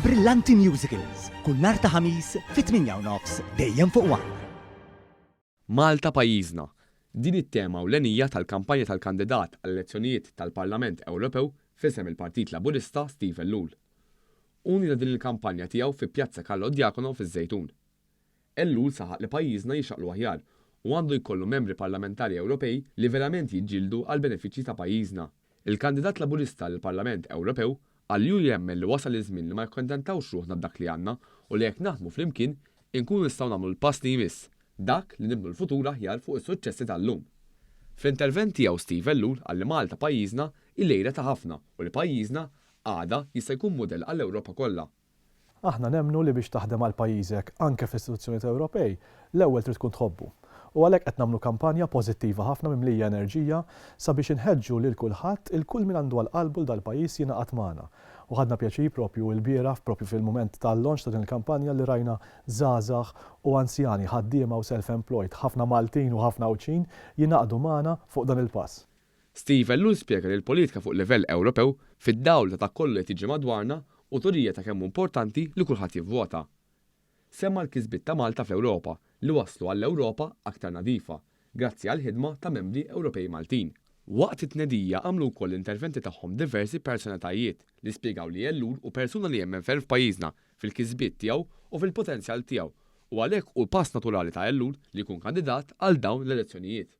Brillanti Musicals, kull nhar ta' Ħamis fit-8 u nofs dejjem fuq One. Malta pajjiżna. Din it-tema ewlenija tal-kampanja tal-kandidat għall-elezzjonijiet tal-Parlament Ewropew f'isem il-Partit Laburista Steve Ellul. Hu nieda din il-kampanja tiegħu fi Pjazza Carlo Diacono fiż-Żejtun. Ellul saħaq li pajjiżna jixraqlu aħjar u għandu jkollu membri parlamentari Ewropej li verament jiġġieldu għall-benefiċċji ta' pajjiżna. Il-kandidat Laburista lill-Parlament Ewropew qal li hu jemmen li wasal iż-żmien li ma nikkontentawx ruħna b'dak li għandna u li jekk naħdmu flimkien inkunu nistgħu nagħmlu l-pass li jmiss, dak li nibnu l-futur aħjar fuq is-suċċessi tal-lum. Fl-intervent tiegħu Steve Ellul qal li Malta pajjiżna hi l-għira ta' ħafna u li pajjiżna għada jista' jkun mudell għall-Ewropa kollha. Aħna nemmnu li biex taħdem għal pajjiżek anke fl-istituzzjonijiet Ewropej, l-ewwel trid tkun tħobbu. U għalhekk qed nagħmlu kampanja pożittiva ħafna mimlija enerġija sabiex inħeġġu lil kulħadd, 'il kull min għandu għal qalbu 'l dal-pajjiż jingħaqad magħna. U ħadna pjaċir propju ilbieraħ, propju fil-mument tal-launch ta' din il-kampanja li rajna żgħażagħ u anzjani, ħaddiema u self-employed, ħafna Maltin u ħafna Għawdxin jingħaqdu magħna fuq dan il-pass. Steve Ellul spjega li l-politika fuq livell Ewropew, fid-dawl ta' dak kollu li qed jiġri madwarna, hu turija ta' kemm hu importanti li kulħadd jivvota. Semma l-kisbiet ta' Malta fl-Ewropa li wasslu għal Ewropa aktar nadifa, grazzi għall-ħidma ta' membri Ewropej Maltin. Waqt it-tnedija għamlu wkoll l-interventi tagħhom diversi personalitajiet li spjegaw li Ellul hu persuna li jemmen ferm f'pajjiżna, fil-kisbiet tiegħu u fil-potenzjal tiegħu u għalhekk hu pass naturali ta' Ellul li jkun kandidat għal dawn l-elezzjonijiet.